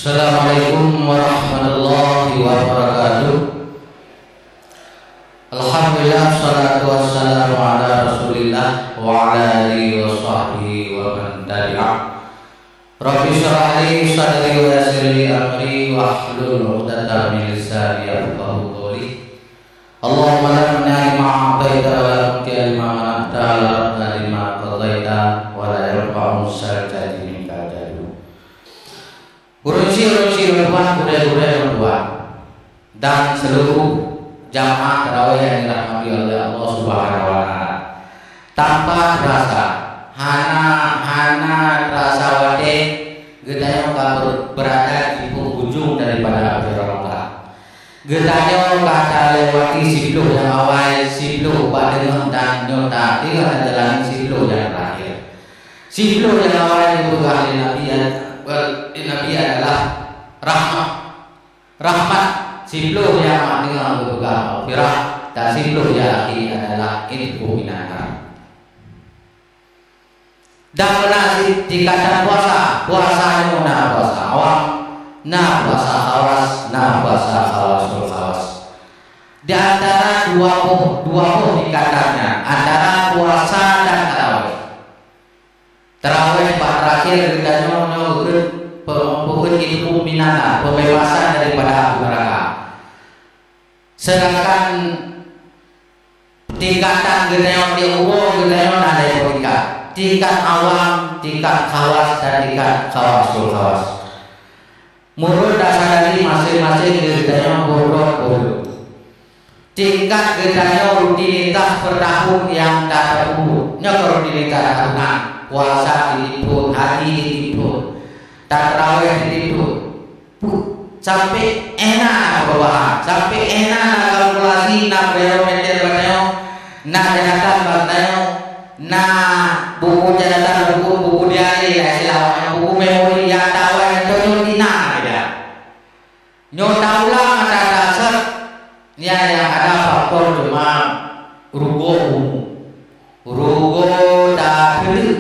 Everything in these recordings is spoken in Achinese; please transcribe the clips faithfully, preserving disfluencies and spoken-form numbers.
Assalamualaikum warahmatullahi wabarakatuh. Alhamdulillah, salatu wassalamu ala Rasulillah wa ala alihi wa sahbihi wa man tabi'ah. Rabbi syrah li sadri wa yassir li amri wahlul 'uqdatam min lisani yafqahu qawli. Allahumma la mania lima a'taita wa la mu'tiya lima mana'ta wa la raddha lima qadaita wa la yanfa'u dzal jaddi minkal jaddu. Ureueng chik, ureueng chik, ureueng tuan, gurée-gurée, ureueng tuan, dan seluruh jamaah tarawih yang dirahmati oleh Allah Subhanahu wa Taala. Tanpa terasa, hana, hana terasa watée geutanyoe ka ber-, berada di penghujung daripada api Ramadan. Geutanyoe ka talewati siploh nyang awai, siploh bak deungon, dan nyoe tateungoh tajalani siploh nyang terakhir. Siploh nyang awai geupeugah lé Nabi, lé Nabi adalah rahmah. Rahmat. Siploh nyang mak deungoe geupeugah maghfirah, dan siploh nyang akhé adalah itqu minan nar. Dan meunan cit tingkatan puasa. Puasa nyoe na puasa awam, na puasa khawas, na puasa khawasul khawas. Di antara dua boh, dua boh tingkatan nyan, antara puasa dan tarawih. Tarawih bak terakhir geutanyoe nyoe geupeugah, pe-, peugah itqu minan nar, pembebasan daripada api neraka. Sedangkan tingkatan geutanyoe di uroe geutanyoe na lhée boh tingkat. Tingkat awam, tingkat khawas, dan tingkat khawasul khawas. Meunurot dasar dari maséng-maséng geutanyoe boh droe boh droe. Tingkat geutanyoe rutinitas per tahun nyang tateupeue. Nyoe keuh rutinitas tahunan, puasa di tiep thon, haji di tiep thon, tarawih di tiep thon. Sampai éh na perubahan, sampai éh na kalkulasi, na barometer bak tanyoe, na catatan bak tanyoe, na buku catatan, buku, buku diari, ya, istilah awaknyan, buku memori nyang tawai, tanyoe di na, ya. Nyoe taulang ata-ata sat, nyan nyang ada faktor cuma rugoe umu. Rugoe tateuleuek,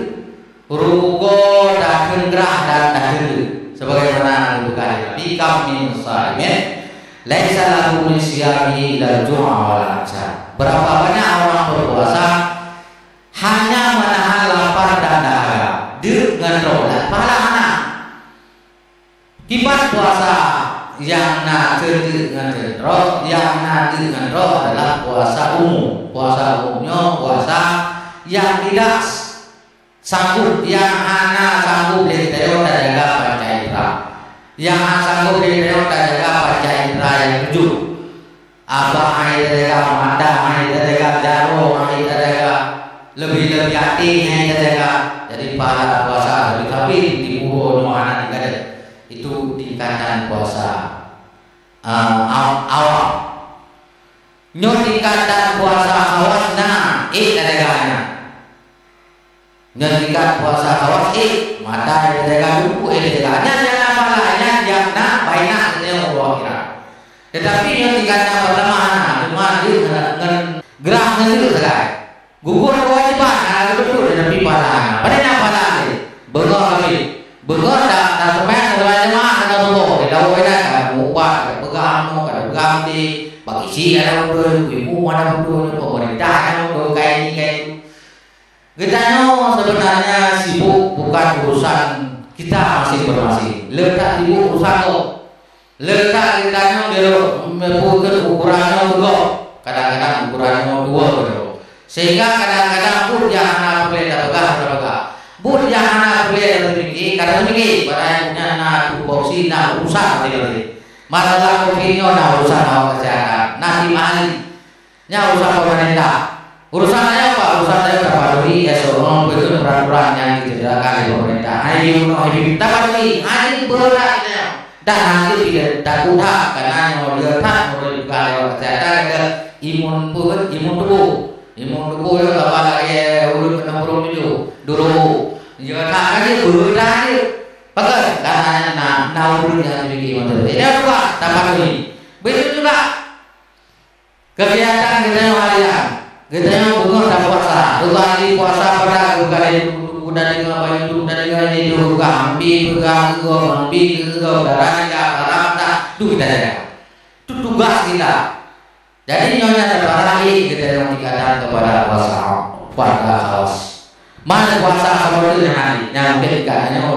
rugoe takheun grah dan tateuleuek. Sebagaimana geupeugah lé Nabi, "Kam min shaimin laisa lahu min shiyamihi illal ju'a wal 'atsha." Berapa banyak orang berpuasa hanya menahan lapar dan dahaga, deuk ngon droe, dan pahala hana. Kiban puasa nyang na keuneuk ngon keudroe, nyang na deuk ngon droe adalah puasa umum. Puasa umum nyoe puasa nyang tidak sanggup, nyang hana sanggup lé tanyoe tajaga panca indra. Nyang hana sanggup lé tanyoe tajaga panca indra nyang tujoh. Abang hai tajaga, mata hai tajaga, jaroe hai tajaga, leubeh-leubeh até hai tajaga. Jadi pahala puasa leubeh, tapi di uroe nyoe hana digadeh. Itu tingkatan puasa, ah, aw-, awam. Nyoe tingkatan puasa khawas na, ék tajaga nyan. Nyoe tingkat puasa khawas, éh, mata nyang tajaga, tuboh nyang tajaga. Nyan nyang na pahala, nyan nyang na bainah dunia uroe akhirat. Tetapi nyoe tingkat nyang pertama hana, cuma jeuet ngon, ngon grah ngon jeuet sagai. Gugur keuwajiban, hana geutuntut, tetapi pahala hana. Padahai na pahala lé. Beungoh kami. Beungoh ta, taseumayang, taseumayang jeumaah, hana tuboh. Di lawét nyan, ka mupat, ka peugah amoe, ka peugah auntie. Bak isi ada beutôi, ibu ada beutôi, pemerintah ada beutôi, kayak ini, kayak itu. Geutanyoe sebenarnya sibuk bukan urusan kita masing-masing. Le that sibuk urusan gob. Le that geutanyoe jeuet meupeukeun ukuran nyoe keu gob. Kadang-kadang ukuran nyoe dua keu gob. Sehingga kadang-kadang buet nyang hana peureulée tapeugah, tapeugah. Buet nyang hana peureulée tapeugah, ka tapeugah. Padahai nyan na tupoksi, na urusan maté-maté. Masalah covid nyoe na urusan awak kesehatan, na tim ahli. Nyan urusan pemerintah. Urusan ayah apa? Urusan ayah tapatuhi S O P, peue peraturan nyang disediakan lé pemerintah. Hai, you know, hai, tapatuhi. Hai, berat nyan. Dan nanti tidak takut hak, karena nyoe dia that, mulai juga lewat kesehatan, ada imun pun, imun tubuh. Imun tubuh nyoe laba lagée ureueng keunoe burung itu. Dulu, dia that aja, berat aja. Pakai, karena na, na ureueng nyang dimiliki motor. Ini apa? Tapatuhi. Begitu juga kegiatan geutanyoe harian, geutanyoe beungoh tapuasa, dua hari puasa pada dua kali Tadeungoe bak YouTube, tadeungoe di YouTube, ka ambi peugah keu gob, ambi keu gob, darajat, darajat, tu kita jaga. Tu tugas kita. Jadi, nyoe nyan taparah lé kita nyang tingkatan kepada puasa, puasa khawas. Mana puasa saboh tu nyang hari, nyang mungkin ka nyoe,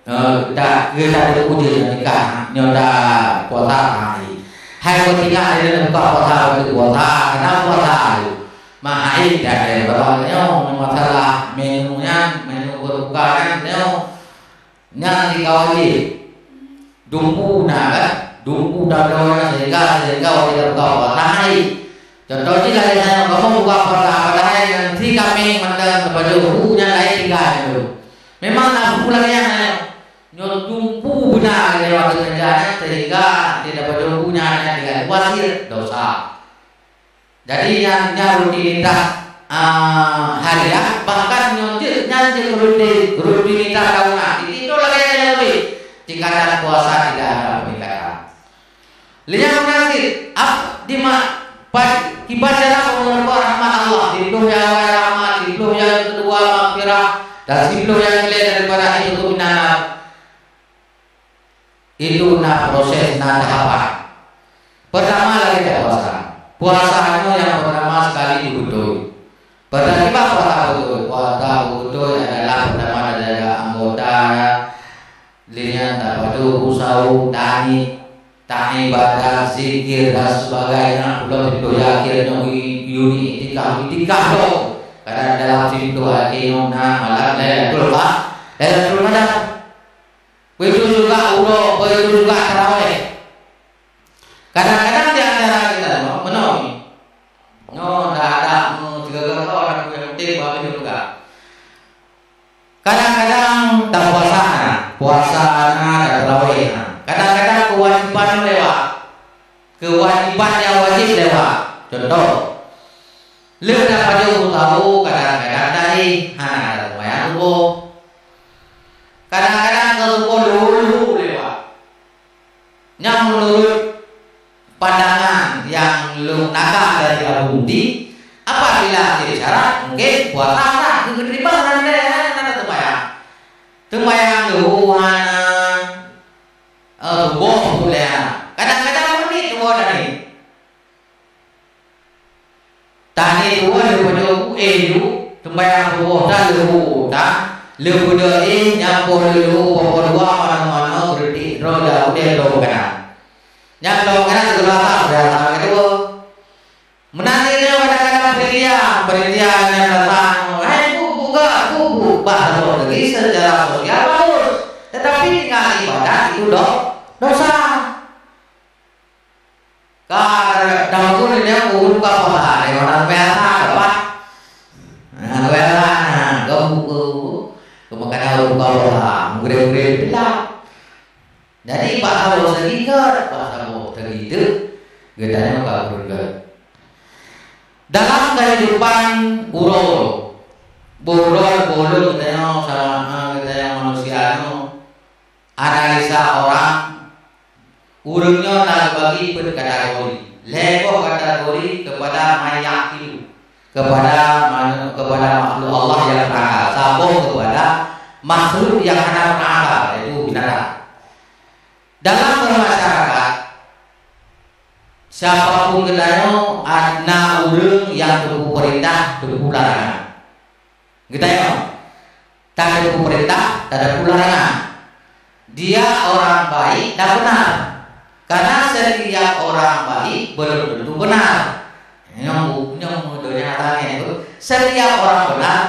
eh, kita, kita ada uji nyang tingkat, nyoe dah puasa hari. Hai, kau tinggal di dalam buka puasa, waktu puasa, kenapa puasa tu? Mahai dah ada berapa nyoe masalah menu nyan, menu berbuka nyan, nyoe. Nyan di kawali. Dumpu na kan? Dumpu dan doa sehingga, sehingga wajib buka puasa hai. Contoh jih lagèe nyan, kamoe buka puasa padahai nyan si kambing mantong teupajôh, bu nyan laén tinggai nyan. Memang na bu lagèe nyan nyoe. Nyoe dumpu beuna lagèe waktu kerja nyan sehingga dia dapat bu nyan, nyan tinggai. Wasir dosa. Jadi, nyan, nyan rutinitas, ah, harian, bahkan nyoe jeuet, nyan jeuet rutin, rutinitas tahunan. Jadi, itu lagèe nyan leubeh. Tingkatan puasa tidak ada peningkatan. Lé nyang meunan cit, ap-, di ma-, pa-, kiban cara meuneurimong rahmat Allah, siplôh nyang awai rahmat, siplôh nyang keudua maghfirah, dan siplôh nyang keulhèe daripada itu keubinan. Itu na proses, na tahapan. Pertama lagèe puasa. Puasa nyoe nyang pertama sekali dibeutôi. Pertama puasa beutôi. Puasa beutôi adalah pertama daripada anggota, lé nyan tapadu, sahur, tani, tani ibadah, zikir dan sebagainya. Ulôn beutôi yakin nyoe yu-, yuni itikaf, itikaf dong. Karena dalam siplôh hari nyoe na malam Lailatul Qa-, Lailatul Qadar. Begitu juga uroe, begitu juga tarawih. Kadang-kadang di antara kita nyoe, meunoe, nyoe dah ada, hmm, sigoe-goe orang yang penting bagi juga. Kadang-kadang tapuasa na, puasa na, tarawih na. Kadang-kadang kewajiban lewat. Kewajiban nyang wajéb lewat. Contoh, lheueh tapajôh u sahô, kadang-kadang taéh hana taseumayang suboh. Kadang-kadang ka suboh lheueh-lheueh lewat. Nyan meunurot pandangan nyang lôn nakal dari Abu Muti, apabila syarat, mungkin puasa sah, geuteurimong nan lé, hana taseumayang. Seumayang lheueh hana, eh, suboh pulèh hana. Kadang-kadang meunit suboh tadi. Tani tuan leupah jôk éh ju, teumbayang tuboh tan leupah tan, leupah dua éh nyampôh leuleu poh dua manoe-manoe beureudék droe dan udeb lom keunan. Nyang lom keunan geurasa, geurasa keudua. Meunan lé nyoe kadang-kadang peurintian, peurintian nyang rasa nyoe, "Hai bu, bu ga, bu, bu," bah saboh lagèe seucara sosial bagus, tetapi tinggal ibadat itu do-, dosa. Ka dahulu nyan ureueng ka pola, di mana biasa dapat. Nah, biasa, nah, gom buku. Kemudian ureueng ka pola, murid-murid bilang. Jadi, bak saboh segi gèt, bak saboh segi teuk, geutanyoe ka ureueng gèt. Dalam kehidupan uroe, boh uroe, boh lôn geutanyoe sama, eh, geutanyoe manusia nyoe, analisa orang, ureueng nyoe na geubagi peuet kategori. Lhèe boh kategori kepada man ya'qilu, kepada manu-, kepada makhluk Allah yang berakal. Saboh kepada makhluk yang hana berakal, yaitu binatang. Dalam bermasyarakat, siapapun geutanyoe na ureueng nyang teupeu peurintah, teupeu larangan. Geutanyoe, tateupeu peurintah, tateupeu larangan. Dia orang baik dan benar. Karena setiap orang baik belum tentu benar. Nyoe bu-, nyoe donya tangèn tu. Setiap orang benar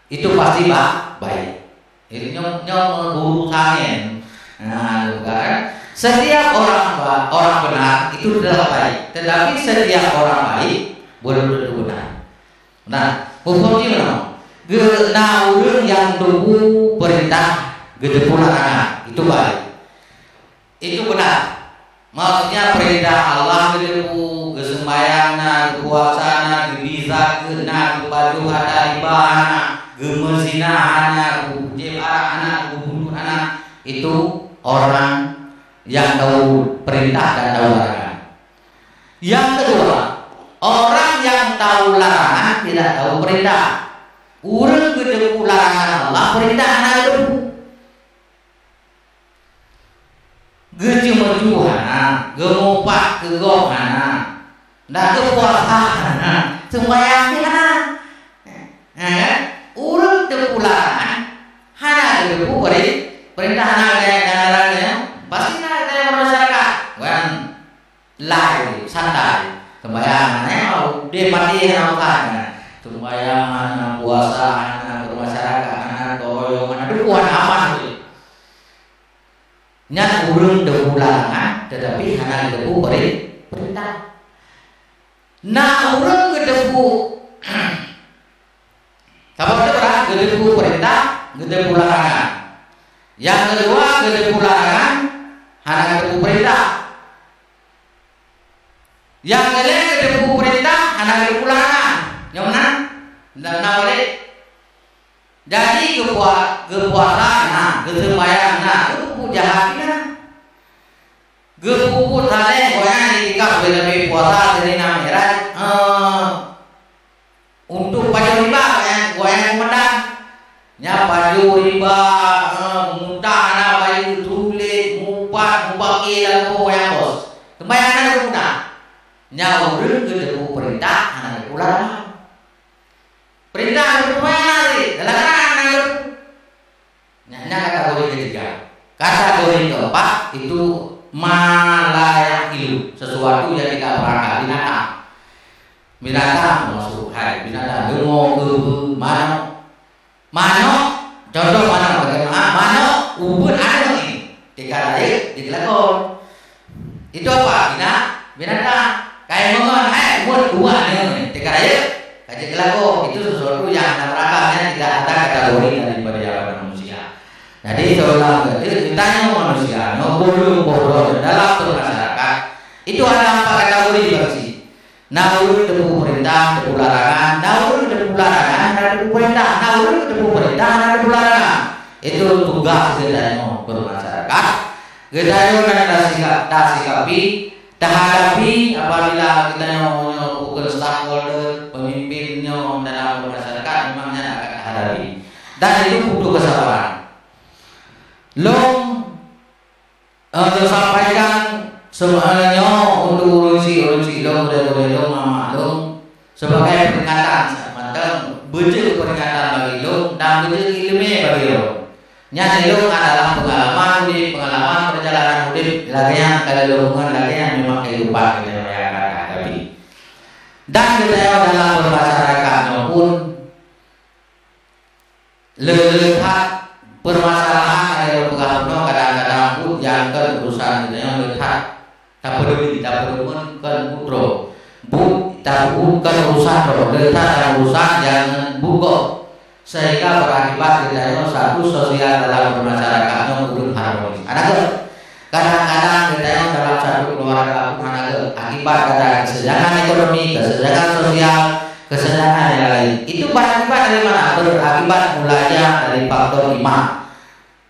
itu pasti ba-, baik. Jadi nyoe, nyoe guru tangèn. Nah, kan? Setiap orang ba-, orang benar itu adalah baik. Tetapi setiap orang baik belum tentu benar. Nah, huköm jih meunoe. Geu-, na ureueng nyang teupeu peurintah, geuteupeu larangan, itu baik. Itu benar. Maksudnya, peurintah Allah geuteupeu, geuseumbayang na, geupuasa na, geubi zakeuet na, geupajoh ata riba hana, geumeuzina hana, geujieb arak hana, geubunuh hana. Itu orang yang tahu peurintah dan tahu larangan. Yang kedua, orang yang tahu larangan tidak tahu perintah. Ureueng geuteupeu larangan Allah, Peurintah hana geuteupeue. Geuceumeucue hana, geumupat keu gob hana, dan geupuasa hana, seumbahyang pih hana. Eh, ureuëng teupeu larangan, hana geuteupeue peuri-, peurintah hana geutanyoe, pasti hana geutanyoe masyarakat. Wan, lai, santai. Seumbahyang hana, udeb maté hana urusan. Seumbahyang hana, puasa hana, bermasyarakat hana, teuroyong hana, dukun hana, aman. Nyan ureuëng teupeu larangan, teutapi hana geuteupeue peuri-, peurintah. Na ureuëng geuteupeue, saboh teuk lah, geuteupeue peurintah, geuteupeue larangan. Nyang keudua, geuteupeue larangan, hana geuteupeue peurintah. Nyang keulhèe, geuteupeue peurintah, hana geuteupeue larangan. Nyoe meunan? Na, na balék? Jadi geupua-, geupuasa na, geuseumbahyang na, geupupu jahat na. Geupupu saleh, gobnyan itikaf leubeh puasa sinan Mi'raj. Eh, untuk pajoh riba, gobnyan, gobnyan keumandan. Nyan pajoh riba, eh, mutang hana bayeue, sulet, mupat, mupake lagoe gobnyan bos. Seumbahyang na geupeugah. Nyan ureuëng geuteupeue peurintah hana geuteupeue larangan. Peurintah geuteupeue hana lé, dalam larangan hana geuteupeue. Nah, nyan kategori ketiga. Kategori keempat itu ma la ya'qilu, sesuatu yang tidak berakal, binatang. Binatang masuk hai, binatang, leungô, keubeue, manok. Manok, contoh manok, bagaimana? Manok, ubeut aneuk ni. Tika rayeuk, jikeulakoe. Itu apa? Bina-, binatang. Kai meungon, hai, ubeut, ubeut aneuk ni. Tika rayeuk, ka jikeulakoe. Itu sesuatu yang hana berakal, yang tidak ada kategori daripada manusia. Jadi, seolah-olah kita yang manusia, nyoe bolong bodoh dalam bermasyarakat, itu ada empat kategori bagi. Na ureuëng teupeue peurintah, teupeue larangan, na ureuëng teupeue larangan, na teupeue peurintah, na ureuëng teupeue peurintah, na teupeue larangan. Itu tugas geutanyoe bermasyarakat. Geutanyoe na tasika-, tasikapi, tahadapi apabila geutanyoe nyoe bukan stakeholder, pemimpin nyoe dalam bermasyarakat, memang nyan akan tahadapi. Dan itu butuh kesabaran. Lom Eh, teusampaikan seumeunyoe untuk ureuëng si, ureuëng si lôn, gurée-gurée lôn, mama lôn, sebagai peringatan, mantong beujeuet peringatan bagi lôn dan beujeuet iéleumé bagi lôn. Nyan ilôn adalah peungalaman udeb, peungalaman peurjalanan udeb, lagée nyang ka lôn deungon, lagée nyang memang kehidupan geutanyoe nyang ka hadapi. Dan geutanyoe dalam bermasyarakat nyoe pun, Le-, le that permasalahan nyang lôn peugah bunoe kadang-kadang buet nyang kon urusan geutanyoe le that tapeudeungoe, tapeudeungoe kon buet droe. Buet ta-, buet kon urusan droe, le that nyang urusan nyang ngon buet gob. Sehingga berakibat geutanyoe status sosial dalam bermasyarakat nyoe kureueng harmonis. Ada ke? Kadang-kadang geutanyoe dalam satu keluarga pun hana geuh, akibat karena kesenjangan ekonomi, kesenjangan sosial, kesenjangan yang lain. Itu berakibat dari mana? Berakibat mulanya dari faktor iman.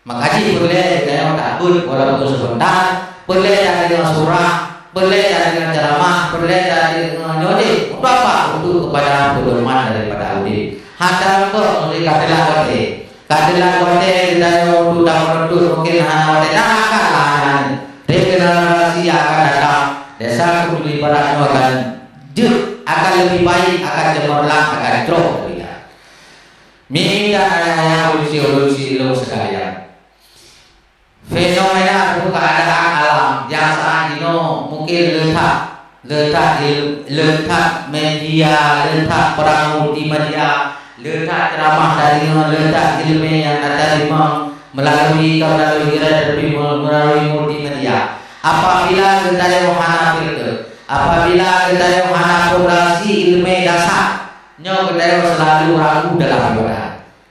Maka jih peureulée geutanyoe takheun walaupun sebentar, peureulée tadeungoe surah, peureulée tadeungoe ceramah, peureulée tadeungoe nyoe jih. Untuk apa? Untuk kepada pedoman daripada udeb. Hana meukeusut ka teulat watée. Ka teulat watée geutanyoe untuk tameureuntut mungkin hana watée, na akan lah nyan. Regenerasi akan datang. Desa Kutubli Barat nyoe akan jeuet, akan lebih baik, akan cemerlang, akan jroh teulihat. Mita ayah-ayah, ulôn si ulôn sekalian. Fenomena ataupun keadaan alam nyang saat jinoe mungkin le that, le that di, le that media, le that perang multimedia, le that ceramah dari, le that iéleumé nyang teurimong melalui, melalui, melalui multimedia. Apabila geutanyoe hana filter, apabila geutanyoe hana pondasi iéleumé dasar, nyoe geutanyoe selalu ragu dalam ibadah.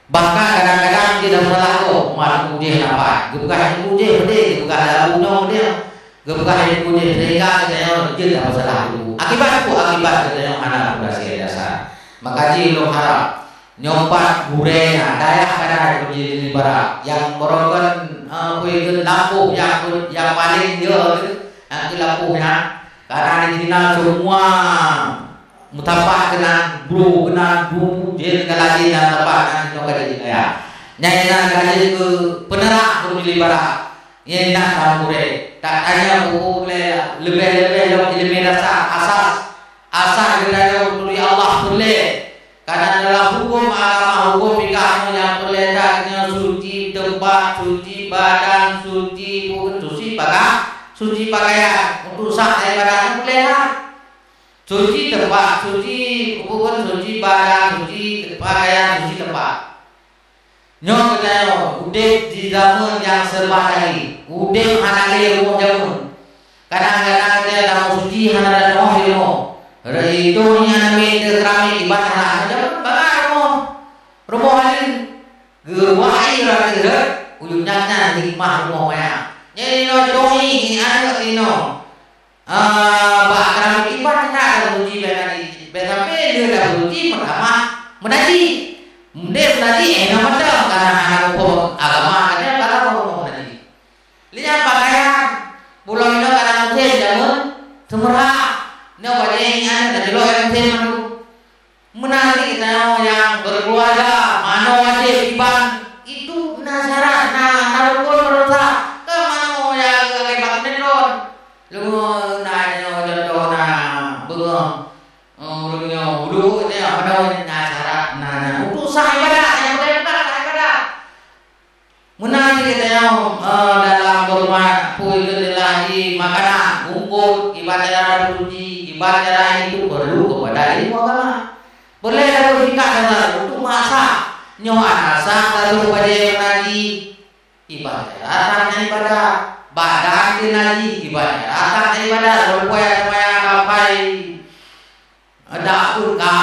Bahkan kadang-kadang jeuet masalah gob, mat mujih nafai. Geupeugah ilmu jih peudeh, geupeugah lagu nyoe peudeh, geupeugah ilmu jih sehingga geutanyoe jeuet masalah ilmu. Akibat apa? Akibat geutanyoe hana pondasi dasar. Maka jih ulôn harap, nyoe pat gurée na, dayah kana di Barat, nyang meurokon, eh, peue kheun lampôh nyang, nyang paleng jeuet, nyang keu lampôh nyan, karena di sinan semua meutampak keunan, bro keunan, bro jén ka lajée na tampak keunan inoe ka jadi kaya. Nyan na ka jeuet keu peuneurang ureueng di barat. Nyan na lam gurée. Tatanyong peue-peue leubeh-leubeh lom ileumé dasar, asas. Asas geutanyoe turi Allah peureulée. Karena dalam huköm agama, huköm fikah nyoe nyang peureulée that nyoe suci teumpat, suci badan, suci buet, suci paka-, suci pakaian. Untuk sah daripada nyoe peureulée that. Suci teumpat, suci buet, suci badan, suci pakaian, suci teumpat. Nyoe geutanyoe udeb di zaman nyang serba canggih. Udeb hana lé rumoh jameun. Kadang-kadang geutanyoe tamong suci hana tatu'oh di rumoh. Reutôh nyan miet teuh keramik iban hana jameun bangai rumoh. Rumoh laén geuwai rot-rot, ujeuen nyan hikmah rumoh maya. Nyan inoe contoh aneuk inoe. Ah, bak keramik iban hana tatuji bèk tadi. Bèk sampai lheueh tatuji meutamah meunajih. Meudeh meunajih, eh, na mantong, karena hana muphom agama, hana bala muphom meunajih. Lihat pakaian, pulang inoe kadang musém jameun seumeurah. Nyoe bajèe nyan na jeuet musém mandum. Meunan cit geutanyoe nyang beukeuluwarga, manoe wajéb iban, itu na syarat, na, na rukon meudesya. Kon manoe nyang lagèe bak sinetron. Lôn na nyoe contoh na beungoh, eh, ureueng nyoe ulu, nyoe manoe na syarat, na, na untuk sah ibadat, nyang peureulèe sah ibadat. Meunan cit geutanyoe, eh, dalam beurumah, peue lôn lagi makanan, bungkot, kiban cara beusuci, kiban cara itu perlu kepada ilmu agama. Peureulèe tapeugah dasar untuk masa nyoe hana sah taduek bajèe meunajih, kiban cara tan ibadat, badan teuh najih, kiban cara tan ibadat, walaupun seumayang sampai Ada pun ka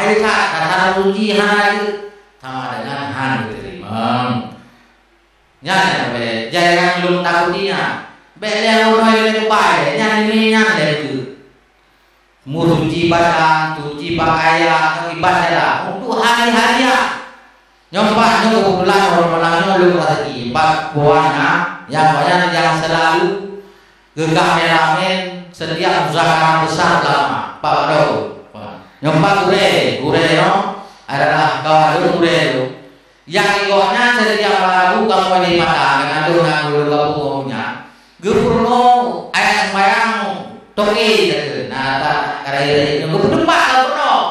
hai that, dasar uji hana jeuet, sama dengan han geuteurimong. Nyan nyang bèk, jangan lôn takuti nyan. Bèk lé uroe lé kubai, nyan nyan lé beutôi. Meusuci badan, suci pakaian, ibadah untuk hari-harian. Nyoe pat nyoe keubeutulan uroe malam nyoe lôn rasaki bak buana nyang banyak nyang selalu geukah meuramè setiap muzakarah besar ulama, Pak Badoi. Nyoe pat gurèe, gurèe nyoe adalah kawan lôn gurèe lôn. Nyang inggom nyan setiap malam kamoe di mata, ngon lôn ngon gurèe gabung nyan. Geupeurunoe ayat sembahyang toke, kata, nah, tak, kata, kata, kata, geupeuteumpat geupeurunoe.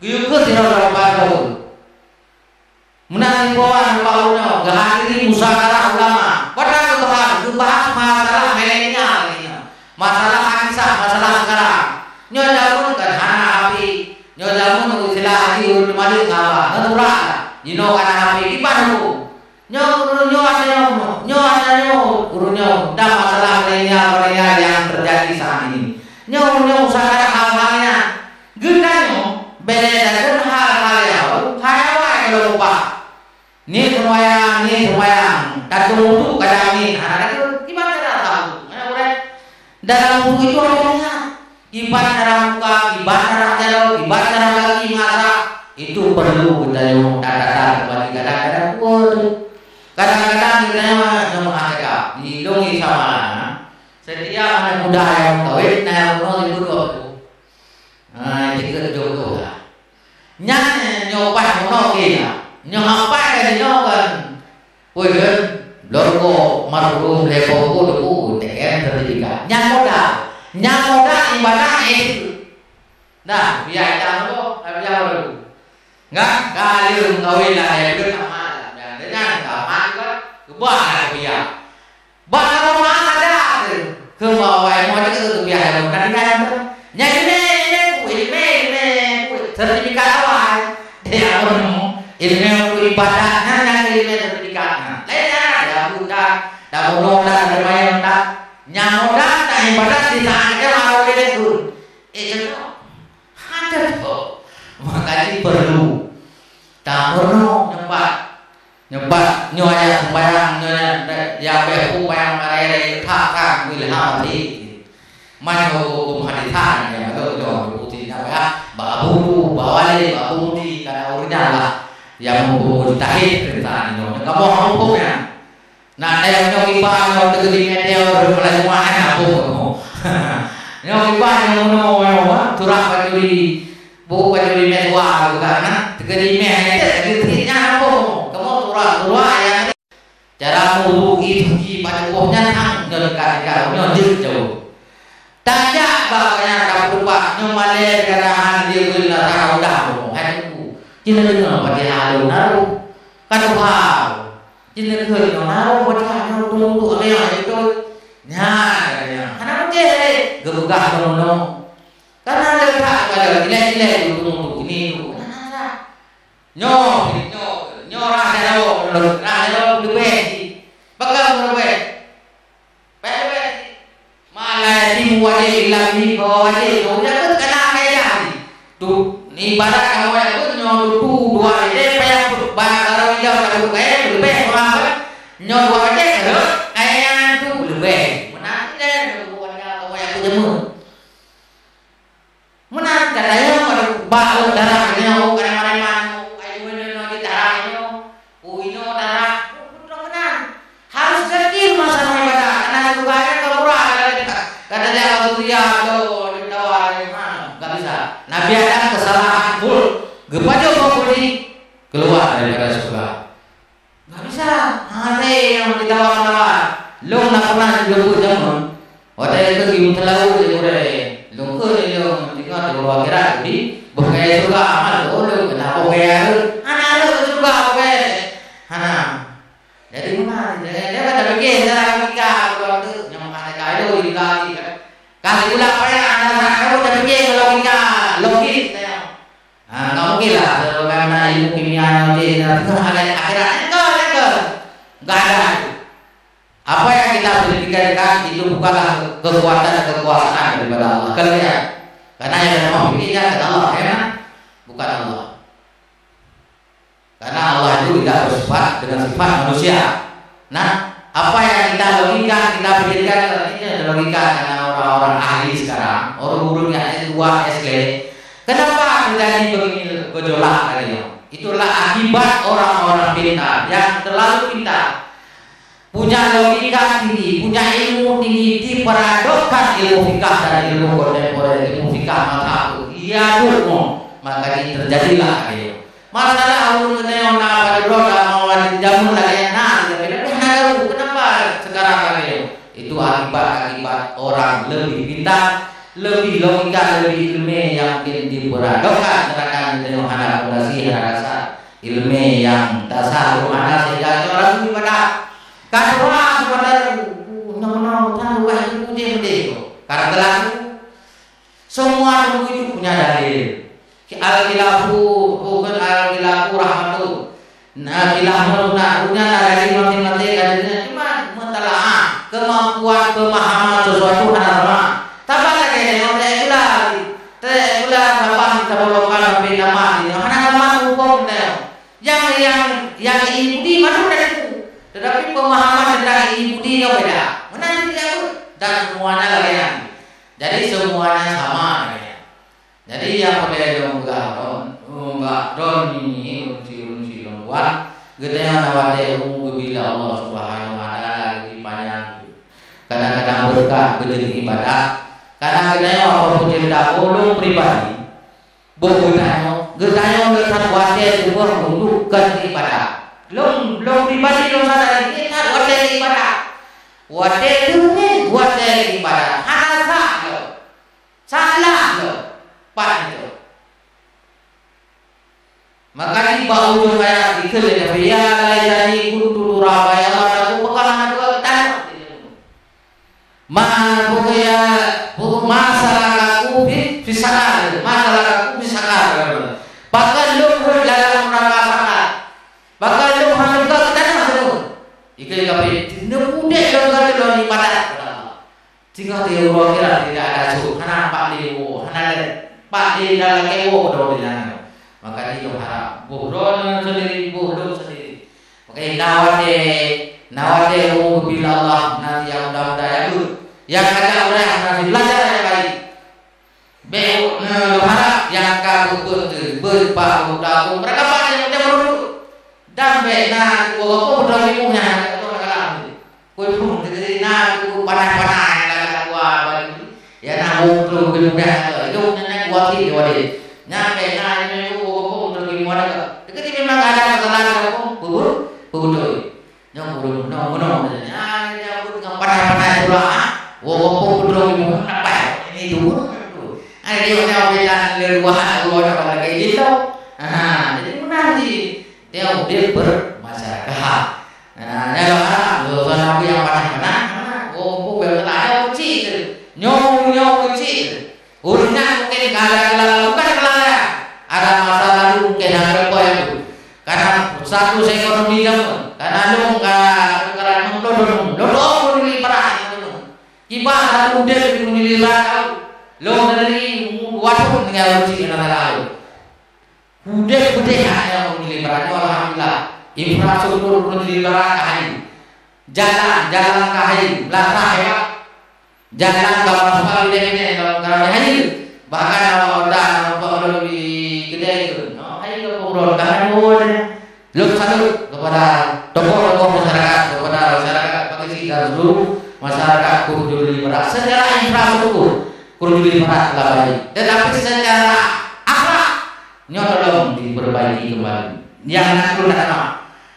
Geuyue kheun sidroe-droe Pak Badoi. Meunan imbauan bak ulôn nyoe, geuhadiri muzakarah ulama. Padahai geubahas, geubahas masalah milenial nyoe. Masalah kisah, masalah sekarang. Nyoe jameun kan hana H P. Nyoe jameun istilah haji ureueng teumadeueng ngaba, neuturak lah. Jinoe kan hana H P, kiban huköm. Nyoe ureueng nyoe ata nyoe, nyoe ata nyoe, ureueng nyoe. Dan masalah milenial, milenial yang terjadi saat ini. Nyoe ureueng nyoe muzakarah hal-hal nyan. Geutanyoe bèk lé takheun hal-hal nyang hai awai lôn ubah. Niet seumayang, niet seumayang, tateumudu kadang niet, hana takheun, kiban cara tateumudu? Meunan ureueng. Dalam wudu itu ada niat. Kiban cara muka, kiban cara jaroe, kiban cara gaki masak, itu perlu geutanyoe tata-tata kembali kadang-kadang kuat. Kadang-kadang geutanyoe nyoe meu'ah cakap, di dong di Samalang, setiap aneuk muda nyang kawin, na nyang bunoe sibu dua puluh. Ah, jeuet keu jodoh lah. Nyan nyoe paih meunoe keu na. Nyoe apai ka jinoe kan. Peue kheun? Lôn ko marhum lé po ko teupeu T M sertifikat. Nyan modal. Nyan modal ibadah itu. Nah, biaya itu, biaya baru. Nggak, ka lheueh meukawen lah, ya, beutôi tamat lah. Dan dengan tamat juga, keubah lah kuliah. Bak aroma ada tu. Keu bawai mo teu kuliah dalam kan kan. Nyang ini, ini, ini, ini, sertifikat awai. Dia apa nemu? Ilmu untuk ibadah, nah, nah, ilmu sertifikat, nah. Lain, nah, ada budak, ada bodoh, ada main, nah. Nyang modal tak ibadah di saat dia mau dia tu. Eh, cakap. Ada tu. Makanya perlu. Tameurunoe nyoe pat. Nyoe pat, nyoe ayat sembahyang, nyoe ayat, ya, beh, sembahyang marai-rai, that, that, ilham tadi. Man hukum hadis, that, ya, betul, betul, betul, tidak, ya. Bak Abu Tu, bak Wali, bak Abu Mudi, karena urutnya lah. Yang hukum mujtahid, cerita ini, nyoe. Kamu hukumnya. Nah, eh, nyoe kiban nyoe teukeudi media ureueng Melayu maén, apo kamoe? Nyoe kiban nyoe meunoe nyoe, ha, turah baju di, buet baju di meja dua bukan, ha? Teukeudi meh nyan, teukeudi nyan apo kamoe? Kamoe turah Kamu itu ji pada boh nyan hang nyoe dekat-dekat nyoe jeuet jauh. Tajak bak nyang ka peurupak nyoe malée keadaan dia guna rasa udah boh. Hai Teungku, cina deungoe Fatihah lôn naroh. Ka tuha. Cina keu nyoe naroh Fatihah nyoe untuk-untuk ada yang itu. Nyan, ada yang. Hana mungkin, eh. Geubeugaih nyoe-nyoe. Karena ada tak ada ilée-ilée untuk-untuk ini itu. Nah, nah, nah. Nyoe, nyoe, nyoe rah jaroe, rah jaroe leubeh jih. Peugah leubeh. Bèk leubeh jih. Ma la yatimu wajib illa bihi fahuwa wajib. Nyoe udah pun kena kaidah jih. Tu, ibarat kamoe nyang pun nyoe tu dua ideh payah pun. Barang ijau tak pun kaya leubeh pengapa. Nyoe dua ideh, eh, kaya tu leubeh. Meunan ideh, nyoe dua ideh kamoe nyang pun jeumeue. Meunan gata nyoe bak darah nyoe, karema-rema nyoe, ayu nyoe, nyoe di darah nyoe, ui nyoe darah, beutôi meunan. Harus yakin masa ibadah, karena syurga nyan ka murah, kata, kata dia Abu Ziyad, "Aduh, di dawa ni, ha, nggak bisa." Nabi Adam kesalahan full, geupajoh bak budi, keluar daripada syurga. Nggak bisa. Hase nyang jitawa-tawa. Lôn na pernah jeuet jameun. Watèe keu geuyue teulaweuet lé gurèe, lôn kheun lé lôn tinggai di uroe akhirat, di boh kayèe syeuruga, amat lôn keuneuk boh kayèe rhot. Hana rhot syeuruga boh kayèe. Hana. Jadi, meunan, dia, dia kan tapike secara logika, beutôi tu. Nyang meukatai ka lôn di logika, kan. Ka sikula payah, hana, hana, hana tapike logika, logis, ya. Ha, nggak mungkin lah, sebagaimana ilmu kimia yang di, nah, akhirat, enggak, enggak. Enggak ada itu. Apa yang kita pikirkan itu bukanlah kekuatan dan kekuasaan daripada Allah. Kalian, karena yang mau pikirnya adalah Allah, ya kan? Bukan Allah. Karena Allah itu tidak bersifat dengan sifat manusia. Nah, apa yang kita logika, kita pikirkan, ini ada logika karena orang-orang ahli sekarang, orang gurun yang S dua, S tiga. Kenapa terjadi begini gejolak tadi? Itulah akibat orang-orang pintar yang terlalu pintar. Punya logika tinggi, punya ilmu tinggi, diparadokkan ilmu fikah dan ilmu kontemporer, ilmu fikah mazhab. Iya, dulu. Maka ini terjadilah, ayo. Masalah ureueng geutanyoe na padubdroe lam awai jameun lagèe nyan na, tapi hana tahu kenapa sekarang lagèe nyoe. Itu akibat-akibat orang lebih pintar, lebih logika, lebih ilmiah yang mungkin diperadokkan, sedangkan geutanyoe hana fondasi, hana dasar ilmiah yang dasar, hana, sehingga orang ibadah. Kan orang sebenarnya, uh, uh, nama-nama, tahu, wah, itu dia betul. Karena telah Semua ilmu itu punya dalil. Al-khilafu, bukan al-khilafu rahmatun. Nah, khilaf nyoe na, punya na dalil masing-masing dalilnya. Cuma mentalaah, kemampuan pemahaman sesuatu hana sama. Tambah lagi dengan tekula, tekula saban kita bolongkan sampai nama ini. Hana sama hukum dia. Yang, yang, yang Yahudi masuk dari itu. Tetapi pemahaman tentang Yahudi yang beda. Mana tidak pun. Dan semuanya lagi yang. Jadi semuanya sama, ya. Jadi nyang peureulèe lôn peugah droen, peugah droen nyoe, ureueng si, ureueng si lôn tuan, geutanyoe na watèe umu geubila Allah Subhanahu wa Taala geubri panyang. Kadang-kadang beureukat beujeuet ibadat, kadang geutanyoe apa pun cerita, ulôn pribadi, boh geutanyoe, geutanyoe le that watèe tuboh untuk keu ibadat. Lôn, lôn pribadi lôn sadari, le that watèe ibadat. Watèe teungoh watèe ibadat, hana sah lom. Salah lom. Pat nyoe. Maka di bak ujong ayat dikheun lé Nabi, "Ya laitani kuntu turaba, ya Allah, aku peugah hana dua tanah." Ma, pokoknya, pokok ma salakakum fi, fi saqar, ma salakakum fi saqar. Pakon lôn rhot lam neuraka saqar. Pakon lôn hana buka tanah tu. Ikeu kafé, neupudek lôn keu lôn ibadat kepada Allah. Singoh di uroe akhirat tidak ada su, hana pak lé wo, hana lé pak lé dah lakèe wo droe di dalam. Maka di lôn harap, boh droe sendiri, boh lôn sendiri. Maka na watèe, na watèe umu geubila Allah, na nyang muda-muda nyang beuet. Nyang ka jak ureueng na belajar nyang baik. Bèk, eh, harap nyang ka beuet-beuet tu, beuet bak umu, mereka banyak yang meureuduek. Dan bèk na dua gapoh beutôi ilmu nyan, beutôi dalam tu. Kue pun, jadi na tu panah-panah yang dalam dua bagi. Ya na wong tu lebih mudah tu. Itu nyan kuat sih dia wadah. Nyan bèk na ilmu dua gapoh beutôi ilmu ada ke. Jadi memang ada kesalahan gapoh, betul, betul. Nyoe ureueng, nyoe, nyoe, Dia udép bermasyarakat. Nah, nyoe lôn harap, lôn, lôn harap nyang panas-panas, nah, oh, oh, biar kena ada uji tu. Nyoe, nyoe uji tu. Ureueng nyan mungkin ka ada kelalaian, bukan kelalaian. Ada masa lalu mungkin ada apa yang tu. Karena status ekonomi zaman, karena lôn ka, ka enam puluh lôn, lôn doa pun di Ibrahim lôn. Kiban lalu udép di Ibrahim. Lôn dari dua tahun tinggal uji kena lalu. Udép beudeh hanya meunyoe Ibrahim, alhamdulillah. Infrastruktur pun di Ibrahim ka hai. Jalan, jalan ka hai, belasah hebat. Jalan ka masuk di Ibrahim ka hai. Bahkan awak udah nampak lebih gede itu. No, hai ke pemurun, karena pun lôn salut kepada tokoh-tokoh masyarakat, kepada masyarakat Pakcik dan seluruh masyarakat Krueng Juli Barat. Secara infrastruktur, Krueng Juli Barat telah baik. Tetapi secara akhlak, nyoe tolong diperbaiki kembali. Nyang na keuneuk na.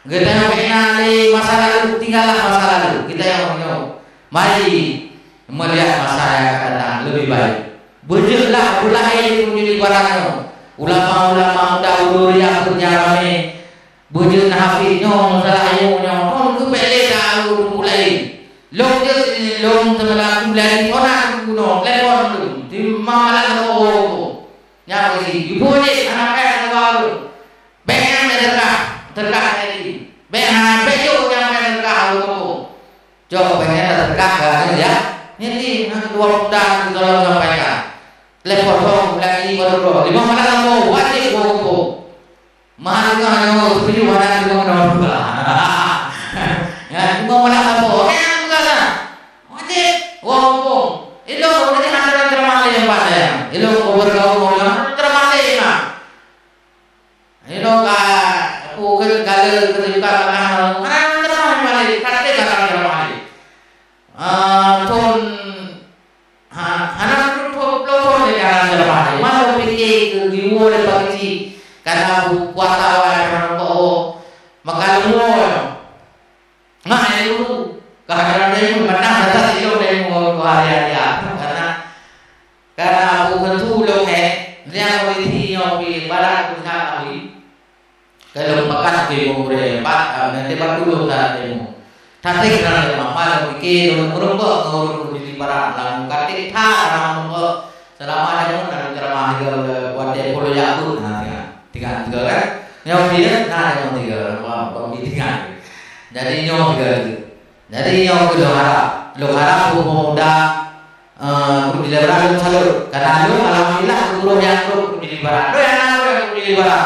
Geutanyoe bina lé masa lalu, tinggallah masa lalu. Geutanyoe nyoe. Mari melihat masa yang akan datang lebih baik. Beujeuetlah beulahé di Krueng Juli Barat nyoe. Ulama-ulama muda ulôn riah peuet nyang ramé. Beujeuet na haféz nyoe, masalah ilmu nyoe. Kon keupeue lé tahu ulôn mulai. Lôn jeuet lôn seumeula mulai di kona geuno, telepon lôn. Di mamalah lôn. Nyan bagi ibu ni anak eh, anak baru. Bèk nyan bèk teuka, teuka jadi. Bèk ha, bèk jok nyan bèk teuka, alu kampung. Jok bèk nyan teuka ka, ya. Nyan ni, ha, dua muda ni tolong sampaikan. Telepon dong, lagi baru dong. Lima malam kampung, wajib bawa kampung. Mahal juga nyoe, tujuh malam lima malam. Ya, lima malam kampung. Oke, bukan lah. Wajib, bawa kampung. Ilong, ini antara ceramah yang pada. Ilong, bergaul, ceramah lima. Ilong ka, aku ke, kala, ke, juga, ah, ah, ceramah balik, kata kata ceramah balik. Ah, thon, ha, hana peuet ploh thon lé ka ceramah balik. Masa pike ke, jiwoe lé Pak Keuchik, karena bu-, puasa awai, karena bu-, maka leumo. Nah, ilmu. Kadang-kadang ilmu, kadang rasa ilmu dari ilmu hari-hari. Karena, karena aku tentu lom, eh, dia polisi yang pi barat aku sangat ahli. Kalau makan pi umur empat, ah, nanti baru dulu tak ilmu. Tapi kenal dia mama, lom pikir, lom merumpok, ngurus di barat, lalu katik tak, lalu merumpok. Selama dia pun dalam ceramah juga, watèe puluh jabu, nah, tiga, tiga, tiga, kan? Nyoe dia, nah, nyoe tiga, apa, apa, tiga. Jadi, nyoe tiga tu. Jadi, nyoe keuh lôn harap. Lôn harap pemuda, eh, Krueng Juli Barat lôn salut. Karena lôn, alhamdulillah, guru nyang trok Krueng Juli Barat. Lôn nyang na lôn Krueng Juli Barat.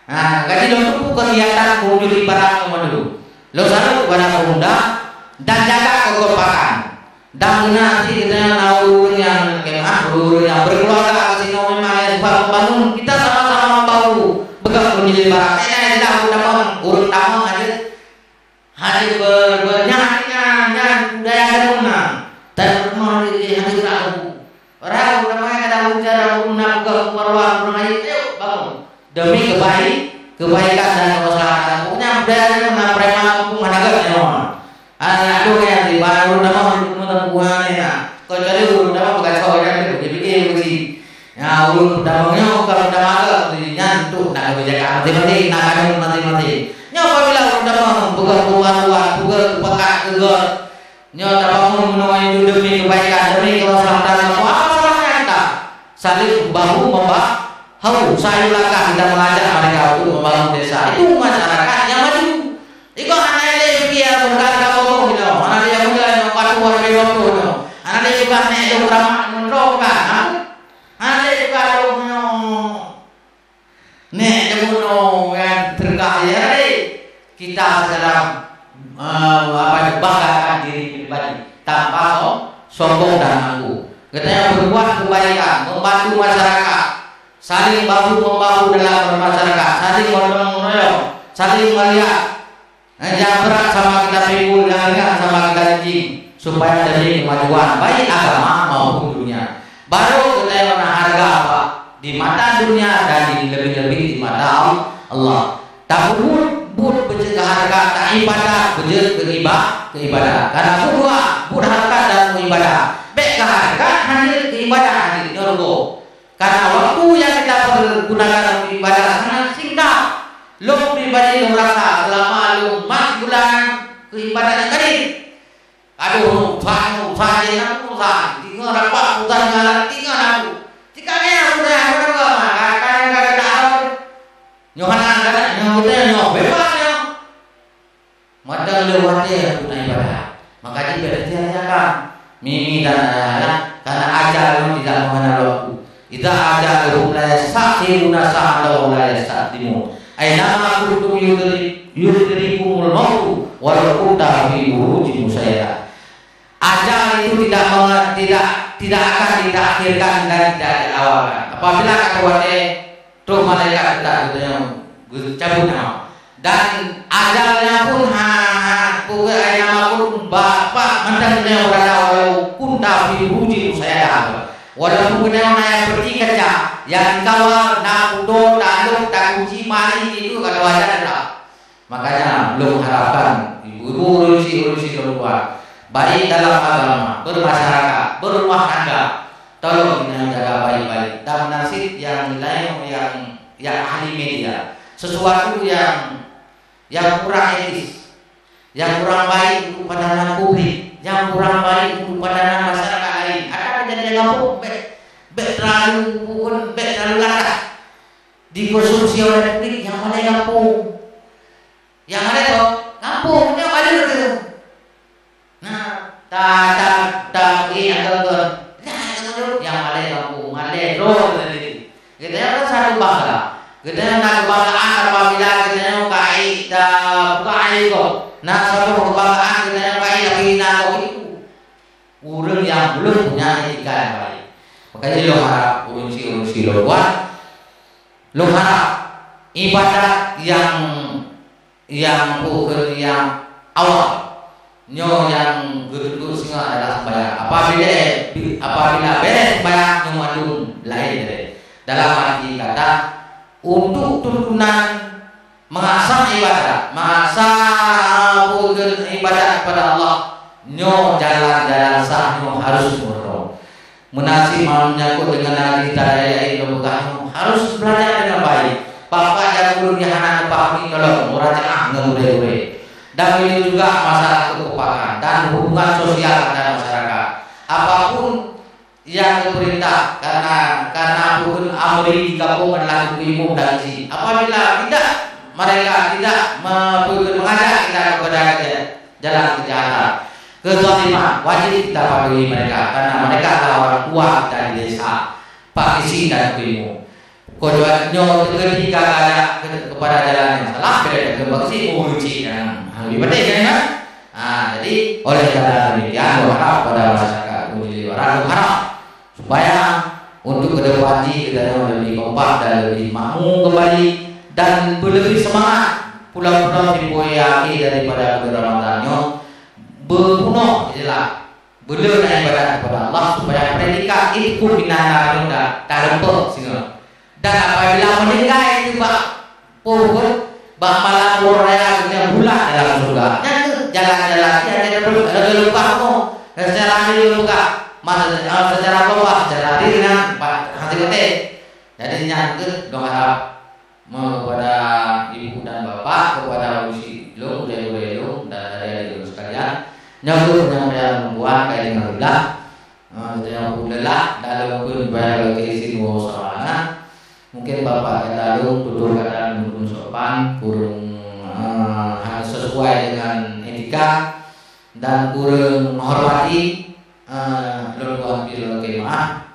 Nah, jadi lôn tupu kegiatan Krueng Juli Barat lôn mandum. Lôn salut kepada pemuda dan jaga kekompakan. Dan beuna cit geutanyoe na ureueng nyang kemah, ureueng nyang berkeluarga, sinoe memang ya sebab membangun. Kita sama-sama membangun. Peugah Krueng Juli Barat. Eh, eh, dah, ureueng tamong, ureueng tamong aja. Hana ber-, ber-, nyan, nyan, nyan budaya geutanyoe na. Tan rumoh di, di hana geurabu. Rabu namanya ada ujar, rabu na peugah keluar-luar, ureueng laén, ayo, bangun. Demi kebaik-, kebaikan dan kemaslahatan. Pokoknya budaya geutanyoe na, preman kampung hana gét nyoe. Hana ado nyang di baru nama di rumah tangga bukan ni na. Kau cari ureueng nama bagasoe nyan tu, dipikir begitu. Nyan, ureueng peudamong nyoe kon peudamong agam, nyan tu na kebijakan masing-masing, na kanun masing-masing. Nyoe apabila ureueng peudamong peugah peue luwah, peugah peue pakat, peugah nyoe tabangun meunoe demi kebaikan, demi kemaslahatan, apa salahnya kita? Saling bahu membahu, satu langkah kita mengajak mereka untuk membangun desa. Itu masyarakat yang maju. Iko hana lé pikiran berharga bodoh nyoe, hana lé pikiran nyang batu hari bodoh nyoe, hana lé pikiran nek dong ramak ngon droe bukan, ha? Hana lé bukan lôn nyoe. Nek deungon nyoe nyang teuka ya tadi. Kita sekarang, eh, apa, banggakan diri pribadi tanpa so-, sombong dan angkuh. Geutanyoe berbuat kebaikan, membantu masyarakat, saling bahu membahu dalam bermasyarakat, saling gotong royong, saling melihat. Nyang brat sama kita pikul, nyang ringan sama kita jijing, supaya demi kemajuan baik agama maupun dunia. Baru geutanyoe na hareuga, Pak, di mata dunia dan di, lebih-lebih di mata Allah. Tapeubuet buet beujeuet keu hareuga, taibadat beujeuet keu iba-, keu ibadat. Karena buet dua, buet hareuga dan buet ibadat. Bèk keu hareuga hana keu ibadat hana nyoe rugoe. Karena waktu yang kita pergunakan untuk ibadah sangat singkat. Lôn pribadi Jadi lôn rasa selama lôn mat bulan keu ibadat nyang tadi. Aduh, urusan, urusan je na urusan. Tinggai rapat urusan nyan, tinggai na. Tinggai na urusan, urusan apa? Kadang-kadang tak tahu. Nyoe hana, kadang nyoe kita nyoe bebas nyoe. Mantong lé watée peubuet ibadat. Maka jih beuikhtiar jaga. Mimi dan ayah-ayah, karena ajal memang tidak mengenal waktu. Idza ajaluhum la yastakhiruna sa'atan wa la yastaqdimun. Ainama kuntum yudri-, yudrikumul mautu walau kunta fi burujin musyayyada. Ajal itu tidak menge-, tidak, tidak akan ditakhirkan dan tidak diawalkan. Apabila kata watée, trok malaikat geuteuka geutanyoe geucabut nyawa. Dan ajalnya pun ha, ha, pokok ai nama pun bapak mantong geutanyoe beurada walau kunta fi burujin musyayyada. Walaupun geutanyoe na nyang peuti kaca, nyang dikawal na kuto, tandok, takunci, mari itu kata wajar lah. Makanya, lôn harapkan ibu-ibu ureuëng syiek, ureuëng syiek lôn tuan, baik dalam agama, bermasyarakat, berumah tangga, tolong geutanyoe jaga baik-baik. Dan meunan cit nyang laén nyang, nyang ahli media, sesuatu nyang, nyang kurang etis, nyang kurang baik untuk pandangan publik, nyang kurang baik untuk pandangan masyarakat lain. Ada kejadian gampông, bèk, bèk terlalu, bukan, bèk terlalu latah dikonsumsi oleh publik nyang malèe gampông. Nyang malèe gampông, nyang malèe gampông. Nah, ta, ta, ta, eh, agak-agak. Nah, agak-agak, nyang malèe gampông, malèe droe tadi. Geutanyoe kan satu bangsa. Geutanyoe na keubanggaan apabila geutanyoe ka ék ta buka air gob. Na saboh keubanggaan geutanyoe ka ék tapi na gob itu. Ureuëng nyang belum punya etika yang baik. Makanya lôn harap ureuëng syiek, ureuëng syiek lôn tuan, lôn harap ibadat nyang, nyang bukon nyang awal nyoe nyang geutuntut singoh adalah sembahyang. Apabila, apabila beres sembahyang, nyoe mandum laén deh. Dalam arti kata, untuk tuntunan Masa ibadat, masa bukon ibadat kepada Allah, nyoe jalan-jalan sah nyoe harus meurunoe. Meunan cit menyangkut dengan nalita daya ilmu peugah nyoe harus belajar dengan baik. Bapak nyang ulôn nyang hana neupahami tolong murajaah ngon gurée-gurée. Dan begitu juga masalah keukompakan dan hubungan sosial antar masyarakat. Apapun nyang geupeurintah, karena, karena ulul amri digabung adalah geupeuyuem dan isi. Apabila tidak, mereka tidak me-, mengajak kita kepada ke-, jalan kejahatan, kezaliman, wajib kita patuhi mereka, karena mereka adalah orang tua kita di desa, Pak Isi dan Ibu. Kecuali nyoe ketika kajak ke-, kepada jalan yang salah, beda dengan Pak Isi, oh, licik dan lebih penting, kan? Ah, jadi, oleh karena demikian, berharap pada masyarakat Bugili Barat, berharap supaya untuk ke depan jih kita yang lebih kompak dan lebih makmur kembali dan lebih semangat pulang-pulang di poe akhir daripada bulan Ramadan nyoe beupunoh jelas beuleuen ibadat kepada Allah supaya predikat itu pun binatang nyoe dah tareumpok singoh. Dan apabila meninggai itu bak Peubuet bak malam uroe raya geutanyoe bulat dalam syeuruga. Nyan kheueh jalan-jalan nyang lagèe leupah rumoh. Secara adil lôn peugah, ma-, eh, secara Allah, secara adil nyan pat hase maté. Jadi nyan kheueh lôn harap keupada ibu dan bapak, keupada ureueng syiek lôn, gurèe-gurèe lôn, dan adik-adik lôn sekalian. Nyoe kheueh penyampaian lôn buat kali ngon Allah. Ah, geutanyoe pun leulah, dan lôn pun bèk lôn keu izin woe sawana. Mungkin bapak gata lôn, tutoe gata lôn kureueng sopan, kureueng, ah, hana sesuai dengan etika, dan kureueng menghormati, ah, lôn tuan pih lôn lakèe maaf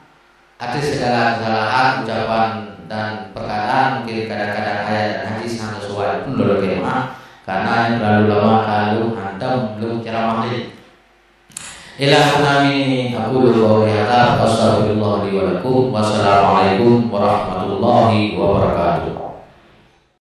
atas segala kesalahan, ucapan, dan perkataan. Mungkin kadang-kadang ayat dan hadis hana sesuai pun lôn lakèe maaf, karena nyang terlalu lama ka lôn hantom lôn ceramah lé. Ila huna minni aqulu qauli hadza, astaghfirullah li wa lakum. Wassalamualaikum warahmatullahi wabarakatuh.